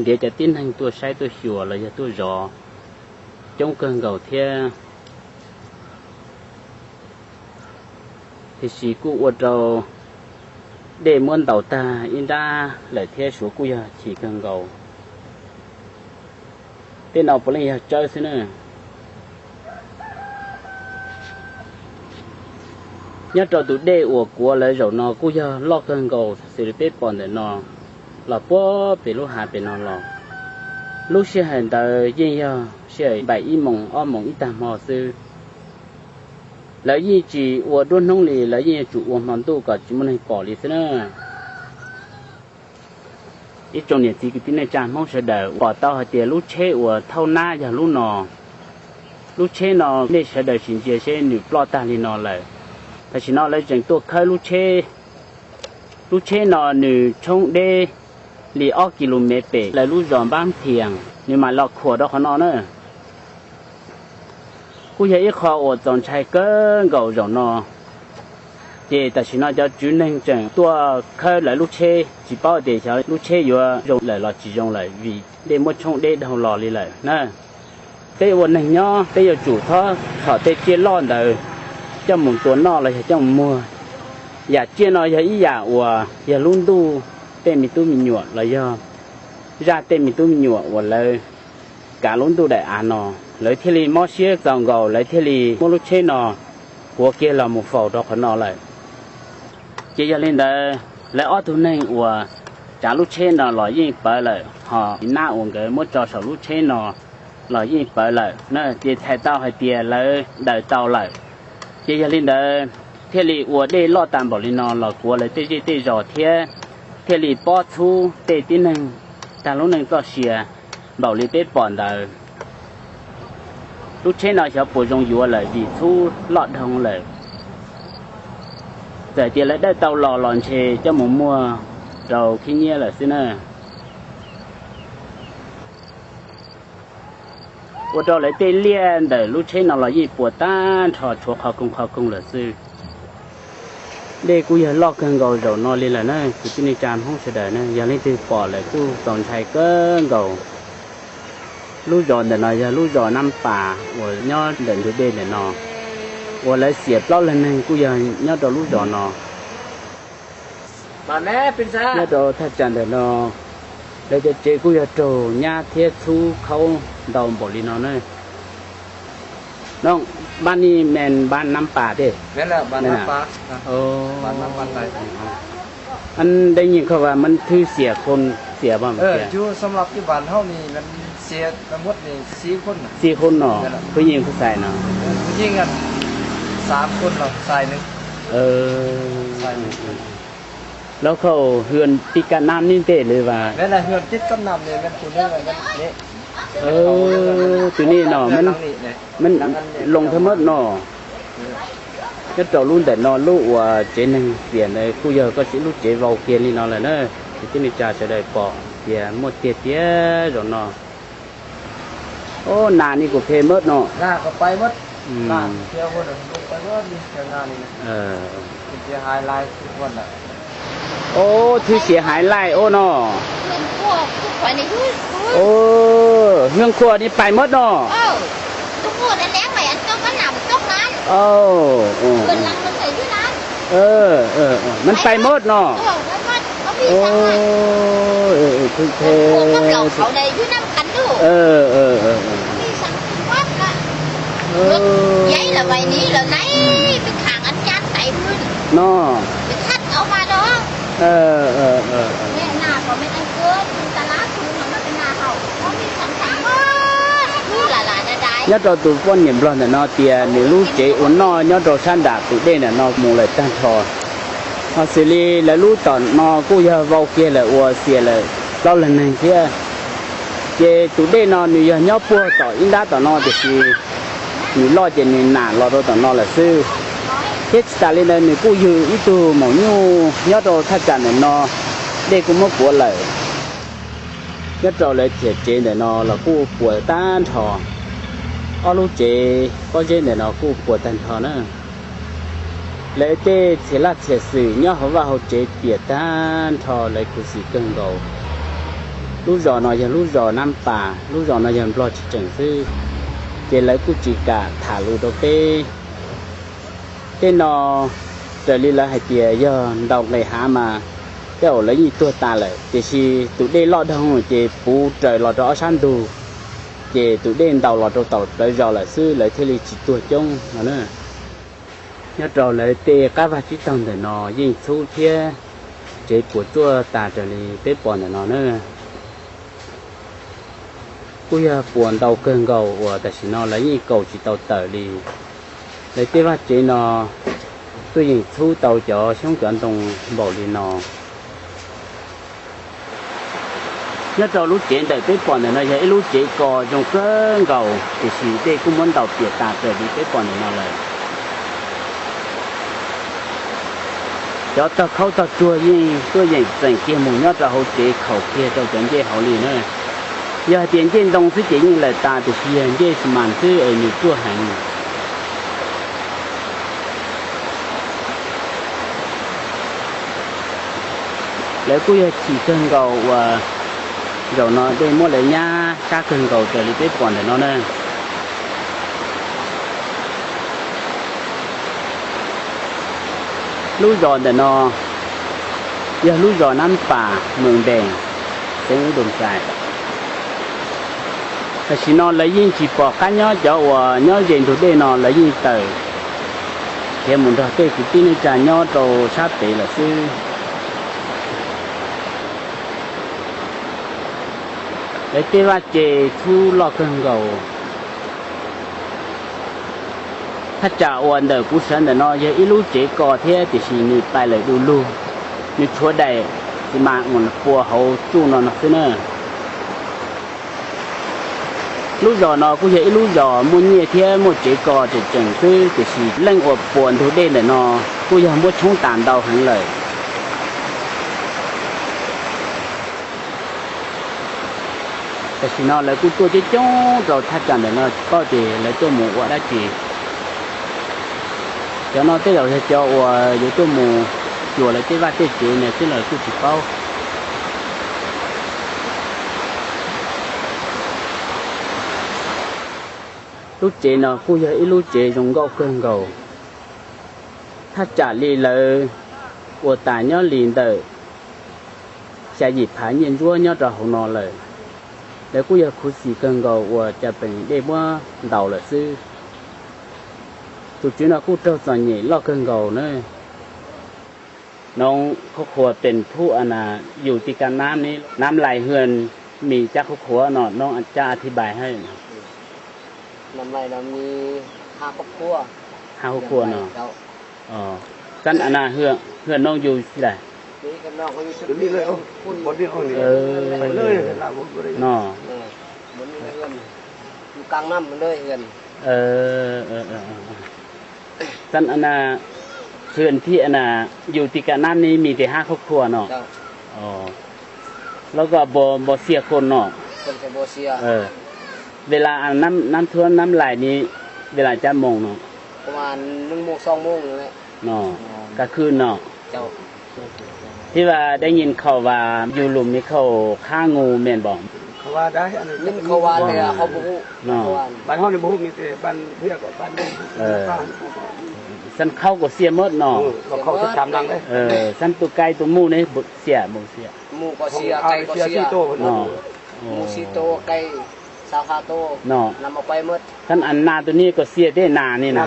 ntiav cov tib neeg tuaj saib tuaj xyuas los yog tuaj zov coob kawg nkaus thiab. Tiam sis kuj ua rau dej muab ntaus tag ib nrab lawm thiab, Suav kuj yog chim kawg nkaus. Tej no puav leej yog tsawb xwb na. Nyob rau tus dej uas kuav lawv zaum no kuj yog loj kawg nkaus xws li peb pom ntawm no los puag pem lub hav pem no los. Lub sij hawm ntawd yeej yog sij hawm npaim ib moos ob moos ib tag hmo xwb. Lawv yeej tsis ua duab hnub li, lawv yeej yuav tsum ua hmo ntuj kom tsis muaj neeg pom li xwb na. Ib tsoom niam txiv kwv tij neej tsa Hmoob sawv daws, pom tau hais tias lub tsheb uas thauj nab yog lub no. Lub tsheb no nej sawv daws sim ntsia seb nws ploj tag li no lawm. Tam sim no lawv tseem tuaj khawb lub tsheb. Lub tsheb no nws tshoob deb li ob kis lus mev pem lawv lub zos Npab Thias, nws mam los khuam rau qhov no na. Kuj yog ib qho uas txaus ntshai kawg nkaus zaum no. Ces tam sim no cov tswv neeg tseem tuaj khawb lawv lub tsheb, tsis paub tias xyov lub tsheb yuav zoo lawm los tsis zoo lawm vim dej muab tshoob deb dhau los li lawm na. Peb ua neeg nyob peb yuav tsum txhob txhom tej tsiaj loj ntawd coj mus tua noj los yog coj mus muag. Yam tsiaj no yog ib yam uas yog lub ntuj tej me tub me nyuam los yog zaj tej me tub me nyuam uas lawv kav lub ntuj daim av no, lawv thiaj li mob siab txaus nkaus, lawv thiaj li muab lub tsheb no kuav kiag los mus faus rau qhov no lawm. Ces yog li ntawd, lawv ob tug neeg uas tsav lub tsheb no los yeej pawv lawm, ho nab uas nkawd muab tso saum lub tsheb no los yeej pawv lawm na, ces txhais tau hais tias lawv daws tau lawm. Ces yog li ntawd, thiaj li ua dej loj tas npaum li no los kuav lawv tej zej tej zos thiab, thiaj li pob txhub tej tib neeg tag lub neej txoj sia npaum li peb pom ntawd. Lub tsheb no xyov puas zoo yuav lawm vim txhub loj dhau lawm. Txawm tias lawv dawj tau los los ntshe coj mus muag rau khib nyiab lawm xwb na. Ua rau lawv tej liaj ntawm lub tsheb no los yeej puas tag nrho, tshuav qhov koog qhov koog lawm xwb. Dej kuj yog loj kawg nkaus zaum no li lawm na, kwv tij neej tsa Hmoob sawv daws na, yog leej twg pom lawm kuj txaus ntshai kawg nkaus. Lub zos ntawm no yog lub zos Nab Pas uas nyob ntawm ntug dej ntawm no, uas lawv xiam plaub leeg neeg kuj yog nyob rau lub zos no. Nyob rau thaj tsam ntawm no, lawv cov tsev kuj yog raug nyab thiab txhub khaub ntau npaum li no na. Npab ni men npab Nab Pas tej. Npab Nab Pas. Npab Nab Pas. Anh đây nhìn không và mình thư xỉa khôn xỉa bằng việc. Xi khôn no, có nhìn không xài no. Lawv khau hưn tij kab nam nij tej lawm vas. Tus nej no, loo thawj mab no. Nyob rau lub ntawm no lub uas tsev neeg xiam ntawd kuj yog koj sim lub tsev vau kiag li no lawm na. Kwv tij neej tsa sawv daws pom tias muaj tiag tiag zaum no. Ub, nas ni kuj phem mab no. Ub, thwj xiav haiv laij ub no. Ub, hwj khuam ni pais mab no. Mas pais mab no. No. Nyob rau tus poj niam nplog ntawm no tias nws lub tsev ua noj nyob rau sab nram tus dej ntawm no mus lawm tag nrho. Ho xws li lawv lub tom no kuj yog vau kiag lawm uas xiam lawm plaub leeg neeg thiab. Ces tus dej no nws yog nyob puag tom ib nrab tom no tiam sis nws loj ces nws nam los rau tom no lawm xwb. Thiab tsis tas li ntawd nws kuj yog ib tug maum nyuj nyob rau thaj tsam ntawm no, dej kuj muab kuav lawm. Nyob rau lawv txhia tsev ntawm no los kuj puas tag nrho, ob lub tsev pob zeb ntawm no kuj puas tag nrho na. Lawv tej txhia laj txhia xwm nyob hauv vaj hauv tsev piam tag nrho, lawv khuv xim kawg nkaus. Lub zos no yog lub zos Nab Pas, lub zos no yog Nplog tseem xwb, ces lawv kuj tsis kam tham lus rau peb. Tej no raws li lawv hais tias yog ntaus nqes hav mas tej zaum lawv yeej tuag tas lawm, tiam sis tus dej loj dhau ces puv raws los rau ob sab ntug, ces tus dej ntaus los rau tom plawv zos lawm xwb lawv thiaj li tsis tuag coob no na. Nyob rau lawv tej qab vaj tsib taug ntawm no yeej txhub thiab tsev puas tsuaj tas raws li peb pom ntawm no na. Kuj yog puas ntau kawg nkaus uas tam sim no lawv yeej kaum tsis tau tawm li. Lawv tej vaj tsev no tuaj yeem txhub tau cov xyoob cov ntoo npaum li no. Nyob rau lub tsev ntawm peb pom ntawm no yog ib lub tsev ko zoo kawg nkaus, tiam sis dej kuj muab ntaus piam tas raws li peb pom ntawm no lawm. Cov tog khaub tog tsuag yeej tuaj yeem txeem kiag mus nyob rau hauv tsev khaum kiag rau cov ncej hauv li na. Yog hais tias ncej ntoo xwb ces yeej lawm tas, tiam sis yog ncej xi mas xwb es nws tsuaj heev. Lawv kuj yog chim kawg nkaus uas zaum no dej muab lawv nyab sab kawg nkaus raws li peb pom ntawm no na. Lub zos ntawm no yog lub zos Nab Pas, Mees Npees, xeev Ub Dum Xais. Tam sim no lawv yeej tsis pom qab nyob, cov uas nyob ze ntug dej no lawv yeej tawm khiav mus nrog tej kwv tij neej tsa nyob rau sab pem lawm xwb. Lawv tej vaj tse txhub loj kawg nkaus. Thaj tsam uas ntawm kuv sawv ntawm no yog ib lub tsev ko thiab, tiam sis nws pais lawm du lug, nws tshuav daim xi mas uas pua hauv tsuj no no xwb na. Lub zos no kuj yog ib lub zos muaj nyiaj thiab muaj tsev ko tseem tseem xwb, tiam sis leej uas puas ntug dej ntawm no kuj yog muab tshoob tas ntau heev lawm. Tam sim no lawv kuj tuaj coob coob rau thaj tsam ntawm no, tsis paub tias lawv tuaj mus ua dab tsi. Cov no tej zaum yog cov uas yuav tuaj mus cuag lawv tej vaj tej tsev ntawd xwb los kuj tsis paub. Lub tsev no kuj yog ib lub tsev zoo nkauj kawg nkaus. Thaj tsam li lawv ua tas nyob li ntawm xya yim phav nyiaj ntsuab nyob rau hauv no lawm. Lawv kuj yog khuv xim kawg nkaus uas cas peem dej muab ntaus lawm xwb. Tus tswv no kuj raug txom nyem loj kawg nkaus na. Nov khov khuas pem phuj a na, yus ti ka nab ni, nab lais hwm mis cab khov khuas no, nov cab a thi bais hab. Hab khov khuas no. Xab a na, hwm nov yus xi lais no. Xab a na, hwm thi a na, yus ti ka nab ni mis tes hab khov khuas no. Los koj npau xiam khuas no. Ves las nab thuab nab lais ni, ves las cab moos no. No, ka khwj no. Thiab vas dab nyim khaum vas yus lus me khaum khab ngu me npaum. Xab khaub kuj xiam mab no. Xab tus kai tus muj ne xiam npaum xiam. No, xab a na tus ni kuj xiam tej nas ni na.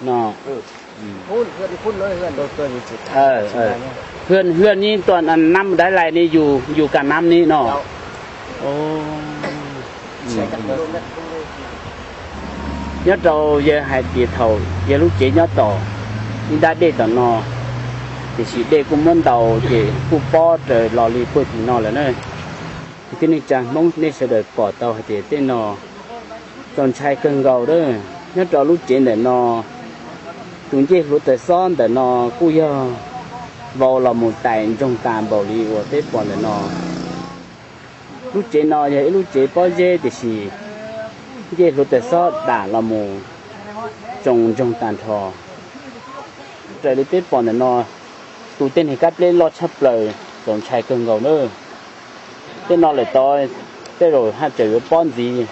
No, hwm hwm ni tuam nab dab lais ni yus ka nab ni no. Nyob rau yawg hais tias thaum yawg lub tsev nyob tom ib nrab dej tom no, tiam sis dej kuj muab ntaus ces kuj pob raws los li puag tim no lawm na. Kwv tij neej tsa Hmoob nej sawv daws pom tau hais tias tej no txaus ntshai kawg nkaus a. Nyob rau lub tsev ntawm no, tus ncej hluav taws xob ntawm no kuj yog vau los mus tais ntsoog tas npaum li uas peb pom ntawm no. Lub tsev no yog ib lub tsev pob zeb tiam sis ncej hluav taws xob dam los mus tsoo ntsoog tag nrho. Raws li peb pom ntawm no, tus tej niag kab pleb loj tshaj plaws, txaus ntshai kawg nkaus na. Tej no lawm tod tej zaum haj tseem yuav pob ntxiv.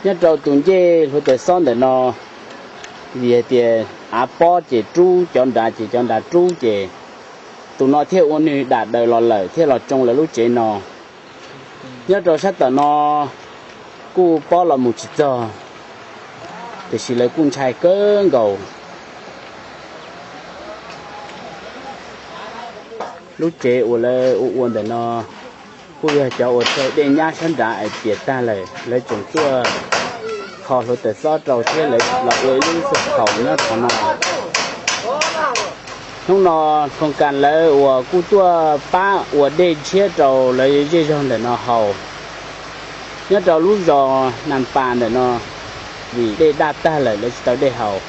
Nyob rau tus ncej hluav taws xob ntawm no, vim hais tias av pob ces rub cov nrad, ces cov nrad rub ces tus no thiaj ua nws dam daws los lawm thiaj los tsoo lawv lub tsev no. Nyob rau sab tom no kuj pob los mus tsis txog, tiam sis lawv kuj ntshai kawg nkaus. Lub tsev uas lawv ua ua ntawm no kuj yog cov uas raug dej nyab sab nrad es piam tag lawm, lawv tseem tuaj kho hluav taws xob rau thiab lawv los ua ib lub xwb khaum nyob qhov no. Hnub no khoos kas lawv uas kuj tuaj pab ua dej ntshiab rau lawv zej zog ntawm no haus. Nyob rau lub zos Nas Pas ntawm no, vim dej daj tag lawm lawv tsis tau dej haus.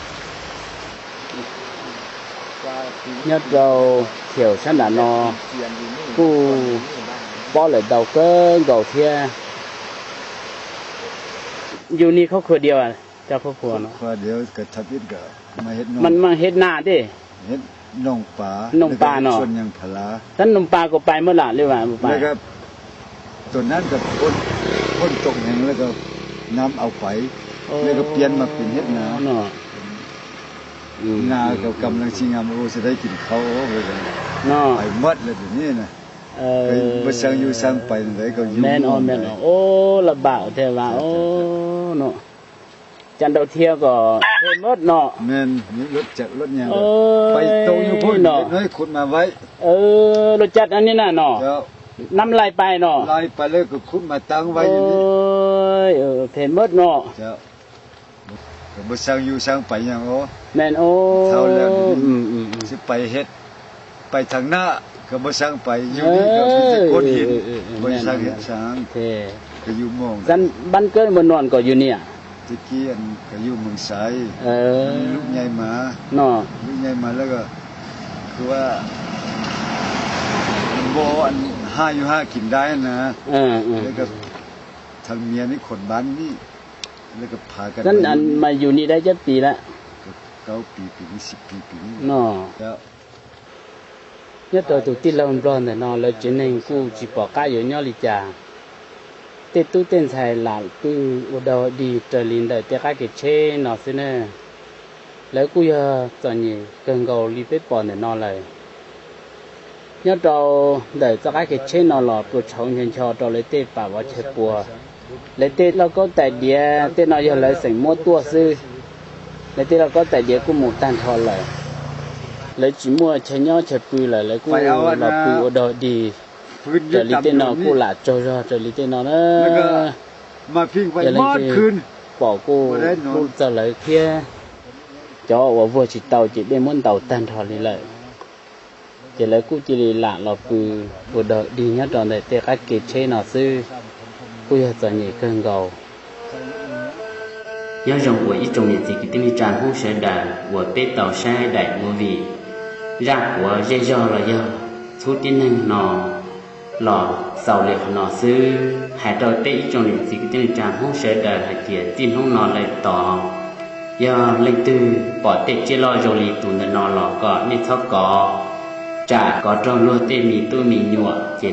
Nyob rau thiaum sab nram no kuj pob lawm ntau kawg nkaus thiab. Yus ni khab khua diav, cov khab khua no, mas mas hej nas tej, Noog Pas no, tab Noog Pas kuv pais muab lam li vas, no, lab bam thiab vas, no, cas nraus thiab kom phem mab no, no, lub cas ni na no, nab lais pais no, phem mab no, me, pais thav na, bab kab mus nuam kom yus niam, no, mas yus ni dab cab pis lawm, no. Nyob rau tus tij laug Nplog ntawm no lawv tsev neeg kuj tsis pom qab yuav nyob li cas. Tej tub tej ntxhais lam pw ua dog dig raws li ntawm tej qab kev tsheb no xwb na. Lawv kuj yog txom nyem kawg nkaus li peb pom ntawm no lawm. Nyob rau ntawm txoj qab kev tsheb no los puas tshauv ncho ncho rau lawv tej pam vov chaw pua. Lawv tej lauj kaub tais diav tej no yog lawv xeem muab tuaj xwb. Lawv tej lauj kaub tais diav kuj mus tag nrho lawm. Lawv tsis muaj chaw nyob chaw pw lawm, lawv kuj los pw ua dog dig raws li tej no, kuj lam tsaug zog raws li tej no na. Yog leej twg pom kuj hlub txog lawv thiab. Cov uas vuag tsis tau ces dej muab ntaus tag nrho li lawm. Ces lawv kuj cia li lam los pw ua dog dig nyob rau ntawm tej qab kev tsheb no xwb, kuj yog txom nyem kawg nkaus. Nyob zoo uas ib tsoom niam txiv kwv tij neej tsa Hmoob sawv daws uas peb tau saib daim movie Zaj Puav Zej Zog los yog Txhub Tib Neeg no los xaus li qhov no xwb. Hais rau peb ib tsoom niam txiv kwv tij neej tsa Hmoob sawv daws hais tias txij hnub no lawm tod, yog leej twg pom tej tsiaj loj zoo li tus ntawm no los kom nej txhob kov, tsam kov raug luag tej me tub me nyuam ces